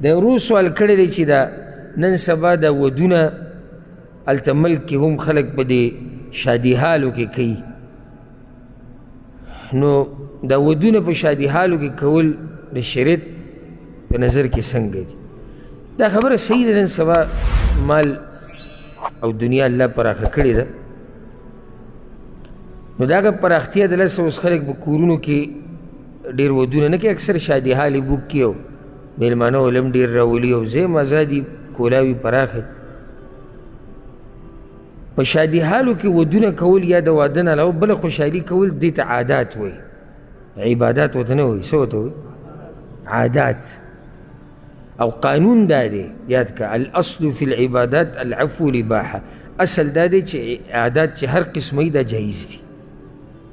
د ورور سوال کړی دی چې دا نن سبا دا ودونه هلته ملک کې هم خلک په دې شادي حالو کې کوي، نو دا ودونه په شادي حالو کې کول د شریعت په نظر کې څنګه دي؟ دا خبره صحیح ده. نن سبا مال او دنیا الله پراخه کړې ده، نو د هغه پراختیا د لاسه اوس خلک په کورونو کې ډېر ودونه نه کوي، اکثر شادي حالې بوک کوي او مېلمانه ولم ډېر راولي او ځای هم ازادي کولاوي پراخې. په شادي حالو کې ودونه کول یا د واده نه علاوه بله خوشحالي کول دې ته عادات وایي، عبادات ورته نه وایي. څه ورته وایي؟ عادات. او قانون دا دی، یاد که، الاصل فی العبادات العفو الاباحه. اصل دا دی چې عادات چې هر قسمه وي دا جایز دي،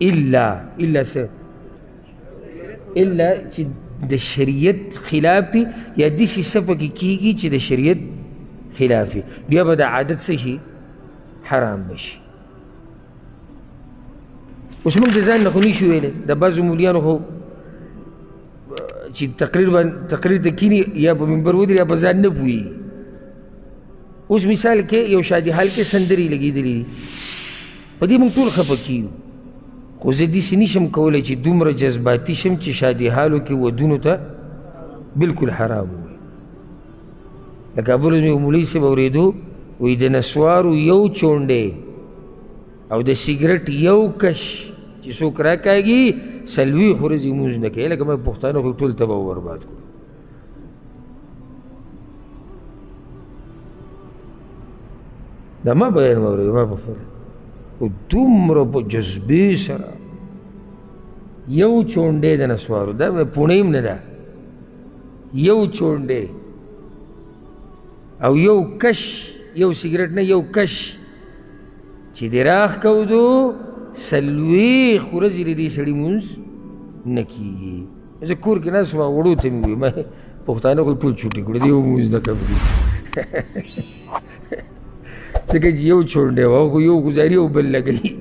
الا څه؟ الا چې د شریعت خلاف یا داسې څه پکې کېږي چې د شریعت خلاف، بیا به د عادت څه شي؟ حرام به شي. اوس موږ د ځان نه خو نشو ویلی، د بعضو مولیانو خو چې تقریر باندې تقریر ته کینی یا په منبر ودري یا په ځان نه پوهېږي. اوس مثال کې یو شادي حال کې سندرې لګېدلې دي، په دې موږ ټول خفه کیږو، خو زه داسې نشم کولی چې دومره جذباتي شم چې شادي حالو کې ودونو ته بالکل حرام ووایي. د کابل مې یو مولوي صاحب اورېدو، وایي د نسوارو یو چونډی او د سیګرټ یو کش چې څوک راکاږي 40 ورځې لمونځ نه کوي. لکه موږ پښتانه خو ټول تباه و برباد کړو. دا ما بیان واورېد، ما په خپله او دومره په جذبې سره یو چونډی د نسوارو، دا پوڼۍ هم نه ده، یو چونډی او یو کش، یو سیګرټ نه، یو کش چې دې راښکودو 40 ورځې د دې سړي لمونځ نه کېږي. زه کور کې ناست وم، وړو ته مې وویل، ما پښتانه خو ټول چوټي کړو، دی یو لمونځ نه قبلېږي، ځکه چې یو چونډی وه، خو یو ګزاري او بل لګوي.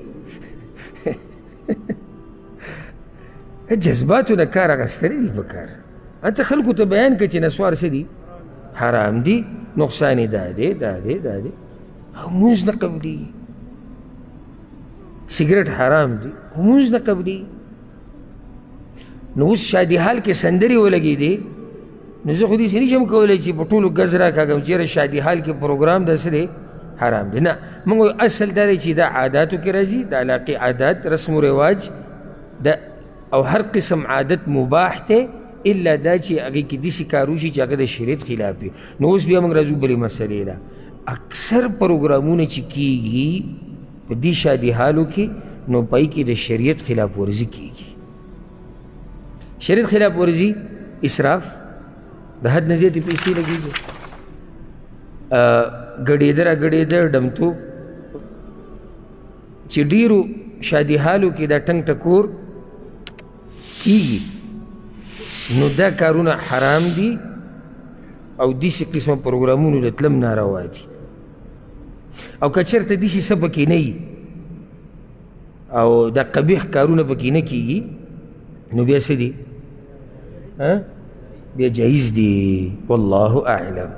جذباتو نه کار اخیستلی دی په کار. انته خلکو ته بیان کړه چې نسوار څه دي؟ حرام دي، نقصان یې دا دی، دا دی، دا دی، او لمونځ نه قبلېږي. سګرټ حرام دي، لمونځ نه قبلېږي. نو اوس شادي حال کې سندرې ولګېدې، نو زه خو داسې نشم کولی چې په ټولو ګز راکاږم چې یاره شادي حال کې پروګرام دا څه دی؟ حرام دی. نه، موږ وایو اصل دا دی چې دا عاداتو کې راځي، د علاقې عادات، رسم و رواج د او هر قسم عادت مباح دی، الا دا چې هغې کې داسې کار وشي چې هغه د شریعت خلاف وي. نو اوس بیا موږ راځو بلې مسئلې له. اکثر پروګرامونه چې کېږي په دې شادي حالو کې، نو په هغې کې د شریعت خلاف ورزي کېږي. شریعت خلاف ورزي اسراف، د حد نه زیاتې پیسې لګېږي، ګډېده را ګډېده، ډمتوب، چې ډېرو شادي حالو کې دا ټنګ ټکور کېږي، نو دا کارونه حرام دي او داسې قسمه پروګرامونو له تلم ناروا دي. او که چېرته داسې څه پکې نه وي او دا قبیح کارونه پکې نه کېږي، نو بیا څه دي؟ بیا جایز دي. والله اعلم.